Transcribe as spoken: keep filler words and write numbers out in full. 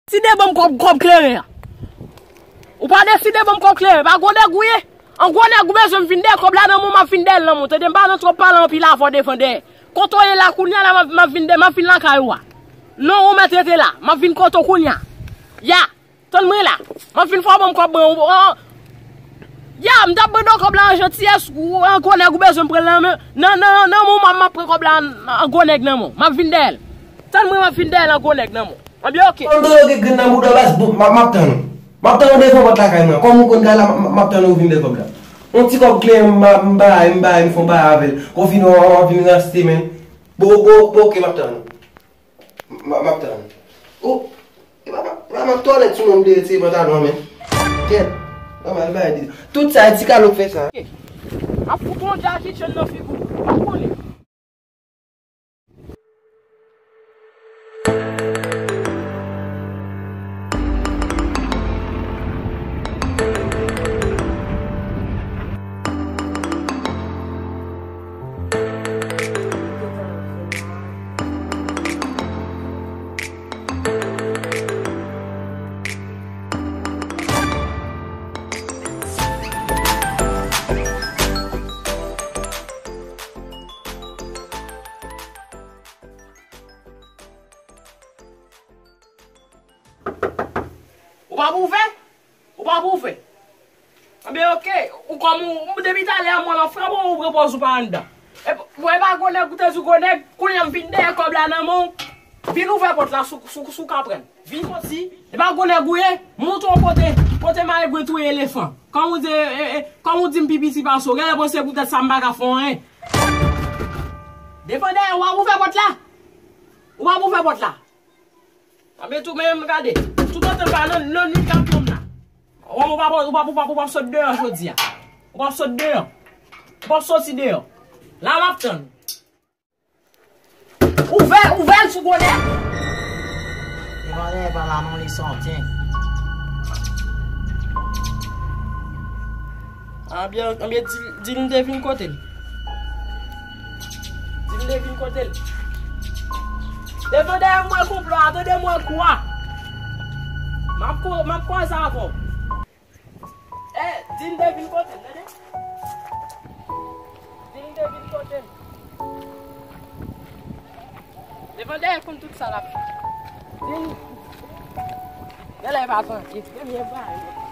Deside ban m kòb, kòb kleren an. Ou pa deside ban m kòb kleren, pa gwo nèg ou ye? An gwo nèg ou bezwen m vin dèyè kòb la nan men w, m ap vin dèyè l nan men w. Tande m pa nan twòp pale anpil avè w devan dèyè. Kote w ye la kounye a la, m ap, m ap vin dèyè, m ap vin lakay ou a. Non, ou mèt rete la, m ap vin kote w kounye a. Ya, tann mwen la, m ap vin fè w ban m kòb mwen. Ya, m t ap mande w kòb la an jantiyès, ou an gwo nèg ou bezwen m pran l nan men, nan, nan, nan men w, m ap, m ap pran kòb la an, an gwo nèg nan men w. M ap vin dèyè l. Tann mwen, m ap vin dèyè l an gwo nèg nan men w. Anben, oke. Kòm dolo gen grenn nan bouda w baz, bon, m ap, m ap tann ou. M ap tann ou devan pòt lakay mwen. Kòm ou konn kay la, m ap, m ap tann ou vin devan pòt la. Yon ti kòb kleren m ba, m bay, m bay, m fè yon bagay avè l. Kòm w vin, w, w vin raste, men. Bon, bon, bon, oke, m ap tann ou. M, m ap tann ou. Oh, e pa, pa, pa, m ap twalèt sou non m de ti pantalon, men. Kèt. Mwen mal bay di. Tout sa, e ti kalo k fè sa. M ap fout yon Jackie Chan nan figi w. W ap konnen. Ou p ap ouvè? Ou p ap ouvè? Anben, oke. Ou kòm ou, ou depi talè a, mwen, m ap frape w, ou pran pòz ou pa anndan. E, bon, e pa gwo nèg ou te di gwo nèg, kounye a m vin dèyè kòb la nan men w. Vin ouvè pòt la si w, si w, si w ka pran l. Vin soti. E pa gwo nèg ou ye, montre w kote, kote malengwen touye elefan. Kòm ou di, e, e, kòm ou di m pi piti pase w, genlè panse poutèt sa m pa ka fè w anyen. Devan dèyè, w ap ouvè pòt la. W ap ouvè pòt la. Anben tou, men m gade. Toutotan l pa nan, nan nwit k ap tonbe la. Ou p ap, ou p ap, ou p ap, ou p ap sot deyò jodi a. Ou p ap sot deyò. Ou p ap soti deyò. La m ap tann. Ouvè, ouvè l sou gwo nèg. Li pa lè pa la non, li sòti. Anben, anben, di, di l m te vin kote l. Di l m te vin kote l. Devan dèyè m wè konplo a, tande m wè kou a. M ap ko-, m ap kwaze avè w. Eh, di l m te vin kote l, tande? Di l m te vin kote l. Devan dèyè konn tout sa l ap fè. Di l. Genlè pa tande. Premye bagay.